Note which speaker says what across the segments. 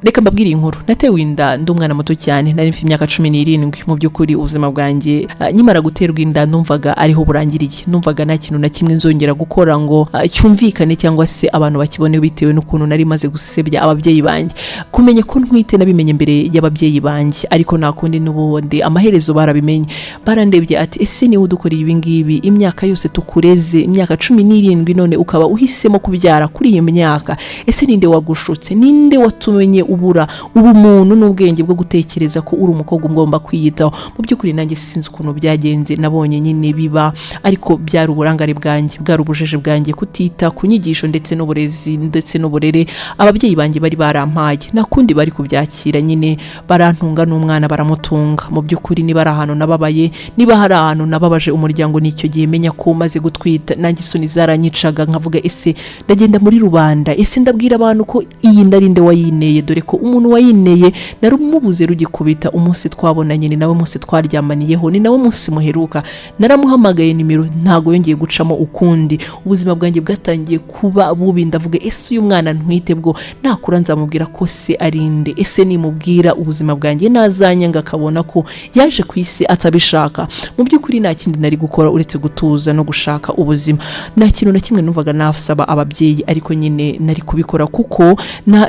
Speaker 1: Reka mbabwire inkuru. Natewe inda ndi umwana muto cyane, nari mfite imyaka 17. Mu by'ukuri ubuzima bwanjye, nkimara guterwa inda numvaga ariho burangiriye. Numvaga nta kintu na kimwe nzongera gukora ngo cyumvikane cyangwa se abantu bakibone, bitewe n'ukuntu nari maze gusebya ababyeyi banjye. Kumenya ko ntwite nabimenye mbere y'ababyeyi banjye, ariko nta kundi, n'ubundi amaherezo barabimenye. Barandebye ati: "Ese niwe udukoreye ibi ngibi? Imyaka yose tukureze, imyaka 17, none ukaba uhisemo kubyara kuri iyi myaka? Ese ninde wagushutse? Ninde watumenye ubura ubumuntu n'ubwenge bwo gutekereza ko uri umukobwa ugomba kwiyitaho?" Mu by'ukuri nanjye sinzi ukuntu byagenze, nabonye nyine biba, ariko byari uburangare bwanjye, bwari ubujiji bwanjye, kutita ku nyigisho ndetse n'uburezi ndetse n'uburere ababyeyi banjye bari barampaye. Nta kundi bari kubyakira nyine, barantunga n'umwana baramutunga. Mu by'ukuri niba ari ahantu nababaye, niba hari ahantu nababaje umuryango, n'icyo gihe menya ko maze gutwita. Nanjye isoni zaranyicaga, nkavuga: "Ese ndagenda muri rubanda? Ese ndabwira abantu ko iyi nda ari nde wayineye?" Dore ko umuntu wayineye narumubuze rugikubita. Umunsi twabonanye ni nawe munsi twaryamaniyeho, ni nawe munsi muheruka. Naramuhamagaye, nimero ntago yongeye gucamo ukundi. Ubuzima bwanjye bwatangiye kuba bubi. Ndavuga: "Ese uyu mwana ntwite bwo nakura nzamubwira ko se ari nde? Ese nimubwira ubuzima bwanjye nazanyanga, akabona ko yaje ku isi atabishaka?" Mu by'ukuri nta kindi nari gukora uretse gutuza no gushaka ubuzima. Nta kintu na kimwe numvaga nasaba ababyeyi, ariko nyine nari kubikora kuko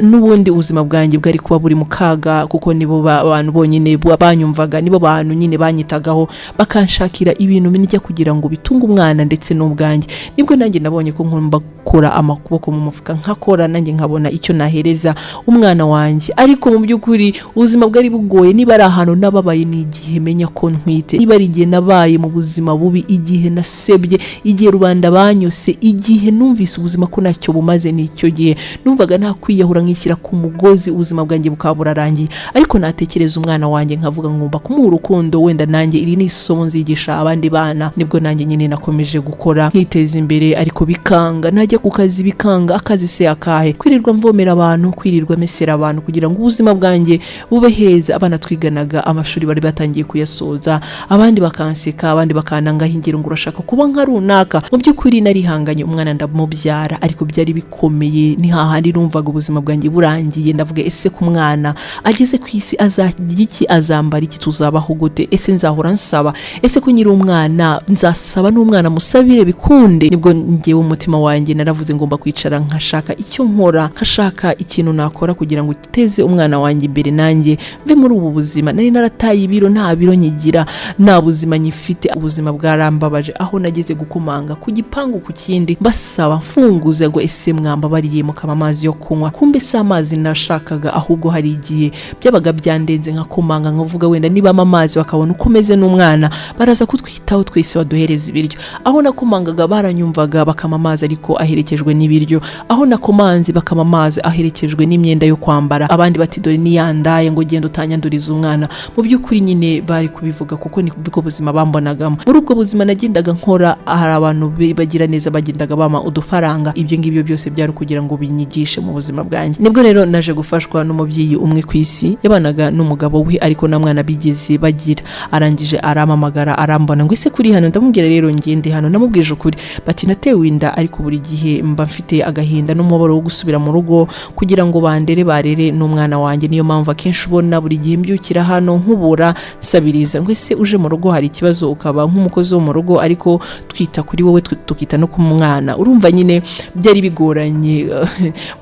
Speaker 1: n'ubundi ubuzima bwanjye bwari kuba buri mu kaga, kuko nibo bantu bonyine banyumvaga, nibo bantu nyine banyitagaho, bakanshakira ibintu bijya kugira ngo bitunge umwana ndetse n'ubwanjye. Nibwo nanjye nabonye ko ngomba gukura amaboko mu mufuka, nkakora, nanjye nkabona icyo nahereza umwana wanjye. Ariko mu by'ukuri ubuzima bwari bugoye. Niba ari ahantu nababaye ni igihe menya ko ntwite, niba ari igihe nabaye mu buzima bubi, igihe nasebye, igihe rubanda banyose, igihe numvise ubuzima ko ntacyo bumaze, ni icyo gihe numvaga nta kwiyahura, nkishyira ku mugozi, ubuzima bwanjye bukaba burarangiye. Ariko natekereza umwana wanjye nkavuga ngomba kumuha urukundo, wenda nanjye iri ni isomo nzigisha abandi bana. Nibwo nanjye nyine nakomeje gukora nkiteza imbere, ariko bikanga. Najya ku kazi bikanga. Akazi se akahe? Kwirirwa mvomera abantu, kwirirwa mesera abantu kugira ngo ubuzima bwanjye bube heza. Abana twiganaga amashuri bari batangiye kuyasoza, abandi bakanseka, abandi bakanangaho ingero ngo: "Urashaka kuba nka runaka." Mu by'ukuri narihanganye, umwana ndamubyara, ariko byari bikomeye. Ni hahandi numvaga ubuzima bwanjye burangiye. Ndavuga: "Ese ku mwana ageze ku isi azarya iki? Azambara iki? Tuzabaho gute? Ese nzahora nsaba? Ese ko nyiri umwana nzasaba n'umwana musabire bikunde?" Nibwo ngewe umutima wanjye naravuze ngomba kwicara nkashaka icyo nkora, nkashaka ikintu nakora kugira ngo giteze umwana wanjye imbere, nanjye mve muri ubu buzima. Nari narataye ibiro, nta biro nyigira, nta buzima nyifite. Ubuzima bwarambabaje, aho nageze gukomanga ku gipangu ku kindi, mbasaba mfunguze ngo: "Ese mwambabariye mukaba amazi yo kunywa?" Kumbe si amazi nashakaga, ahubwo hari igihe byabaga byandenze, nkakomanga nkavuga: "Wenda nibamo amazi bakabona uko umeze n'umwana baraza kutwitaho twese, baduhereza ibiryo." Aho nakomangaga baranyumvaga, bakama amazi ariko aherekejwe n'ibiryo. Aho nakomanze bakama amazi aherekejwe n'imyenda yo kwambara. Abandi bati: "Dore niyandaye ngo genda utanyanduriza umwana." Mu by'ukuri nyine bari kubivuga kuko ni bwo buzima bambonagamo. Muri ubwo buzima nagendaga nkora, hari abantu bagira neza bagendaga bampa udufaranga. Ibyo ngibyo byose byari kugira ngo binyigishe mu buzima bwanjye. Nibwo rero naje gufashwa n'umubyeyi umwe ku isi yabanaga n'umugabo we, ariko nta mwana bigeze bagira. Arangije arampamagara, arambona ngo: "Ese kuri hano?" Ndamubwira: "Rero ngende hano." Namubwije ukuri bati: "Natewe inda, ariko buri gihe mba mfite agahinda n'umubabaro wo gusubira mu rugo kugira ngo bandere, barere n'umwana wanjye. Niyo mpamvu akenshi ubona buri gihe mbyukira hano nkubura, nsabiriza." Ngo: "Ese uje mu rugo hari ikibazo, ukaba nk'umukozi wo mu rugo, ariko twita kuri wowe, tukita no ku mwana?" Urumva nyine byari bigoranye.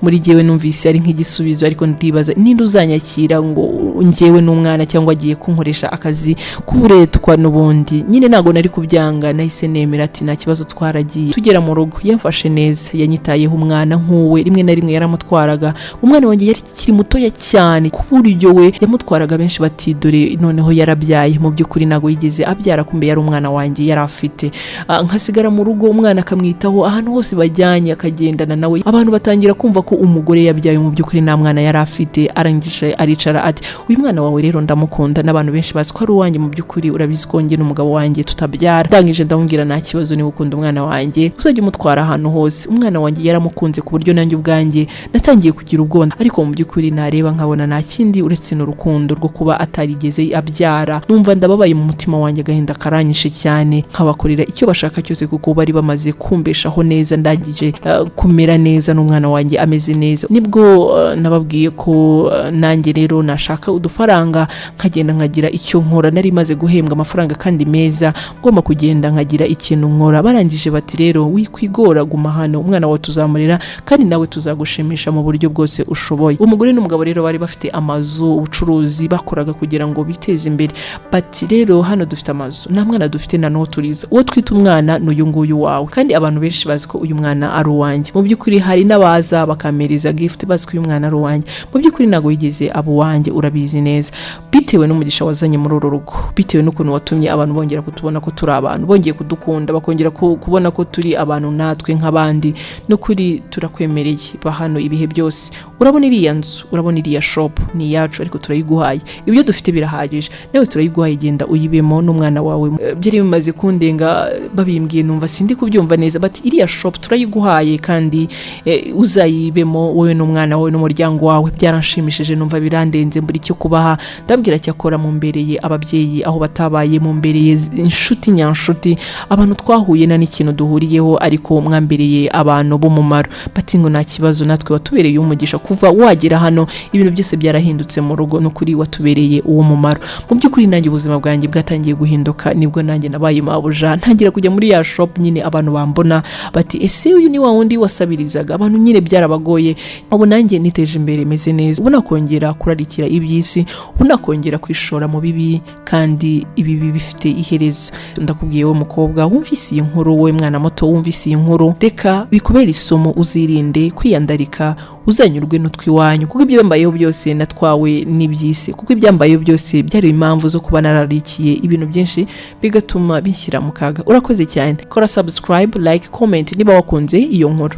Speaker 1: Muri jyewe numvise ari nk'igisubizo, ariko ndibaza: ninde uzanyakira ngo njyewe n'umwana, cyangwa agiye kunkoresha akazi k'uburetwa? N'ubundi nyine ntabwo nari kubyanga, nahise nemera ati: "Nta kibazo." Twaragiye, tugera mu rugo yamfashe neza, yanyitayeho, umwana nk'uwe. Rimwe na rimwe yaramutwaraga. Umwana wanjye yari akiri mutoya cyane, ku buryo we yamutwaraga, benshi bati: "Dore noneho yarabyaye." Mu by'ukuri ntabwo yigeze abyara, kumbe yari umwana wanjye yari afite. Nkasigara mu rugo, umwana akamwitaho, ahantu hose bajyanye akagendana nawe. Abantu batangira kumva ko umugore yabyaye, mu by'ukuri nta mwana yari afite. Arangije aricara ati: "Uyu mwana wawe rero ndamukunda, n'abantu benshi bazi ko ari uwanjye." Iwanjye mu by'ukuri urabizi ko njye n'umugabo wanjye tutabyara. Ndangije ndamubwira: "Nta kibazo, niba ukunda umwana wanjye uzajya umutwara ahantu hose." Umwana wanjye yaramukunze ku buryo nanjye ubwanjye natangiye kugira ubwoba, ariko mu by'ukuri nareba nkabona nta kindi uretse n'urukundo rwo kuba atarigeze abyara. Numva ndababaye mu mutima wanjye, agahinda karanyishe cyane, nkabakorera icyo bashaka cyose kuko bari bamaze kumbeshaho neza. Ndangije kumera neza n'umwana wanjye ameze neza, nibwo nababwiye ko nanjye rero nashaka udufaranga nkagenda nkagira icyo nkora. Nari maze guhembwa amafaranga kandi meza, ngomba kugenda nkagira ikintu nkora. Barangije bati: "Rero wikwigora, guma hano, umwana wawe tuzamurera kandi nawe tuzagushimisha mu buryo bwose ushoboye." Umugore n'umugabo rero bari bafite amazu, ubucuruzi bakoraga kugira ngo biteze imbere. Bati: "Rero hano dufite amazu, nta mwana dufite, nta n'uwo turiza. Uwo twita umwana ni uyu nguyu wawe, kandi abantu benshi bazi ko uyu mwana ari uwanjye. Mu by'ukuri hari n'abaza bakampereza gift bazi ko uyu mwana ari uwanjye. Mu by'ukuri ntabwo yigeze aba uwanjye, urabizi neza, bitewe n'umugisha wazanye muri uru rugo, bitewe n'ukuntu watumye abantu bongera kutubona ko turi abantu, bongeye kudukunda, bakongera kubona ko turi abantu natwe nk'abandi. N'ukuri turakwemereye, ba hano ibihe byose. Urabona iriya nzu, urabona iriya shop, ni iyacu ariko turayiguhaye. Ibyo dufite birahagije, nawe turayiguhaye, genda uyibemo n'umwana wawe." Byari bimaze kundenga babimbwiye, numva sindi kubyumva neza. Bati: "Iriya shop turayiguhaye kandi uzayibemo wowe n'umwana wawe n'umuryango wawe." Byaranshimishije, numva birandenze, mbura icyo kubaha. Ndabwira: "Cyakora mumbereye ababyeyi aho batabaye, mumbereye inshuti nyanshuti. Abantu twahuye nta n'ikintu duhuriyeho, ariko mwambereye abantu b'umumaro." Bati ngo: "Nta kibazo, natwe watubereye umugisha. Kuva wagera hano ibintu byose byarahindutse mu rugo, n'ukuri watubereye uw'umumaro." Mu by'ukuri nanjye ubuzima bwanjye bwatangiye guhinduka, nibwo nanjye nabaye mabuja, ntangira kujya muri ya shop nyine. Abantu bambona bati: "Ese uyu ni wa wundi wasabirizaga?" Abantu nyine byarabagoye. Ubu nanjye niteje imbere, meze neza. Ubu nakongera kurarikira iby'isi, ubu nakongera kwishora mu bibi, kandi ibibi bifite iherezo. Ndakubwiye wowe mukobwa wumvise iyi nkuru, wowe mwana muto wumvise iyi nkuru, reka bikubere isomo, uzirinde kwiyandarika, uzanyurwe n'utwiwanyu, kuko ibyo byambayeho byose natwawe n'iby'isi, kuko ibyambayeho byose byari impamvu zo kuba nararikiye ibintu byinshi bigatuma bishyira mu kaga. Urakoze cyane. Kora subscribe, like, comment niba wakunze iyo nkuru.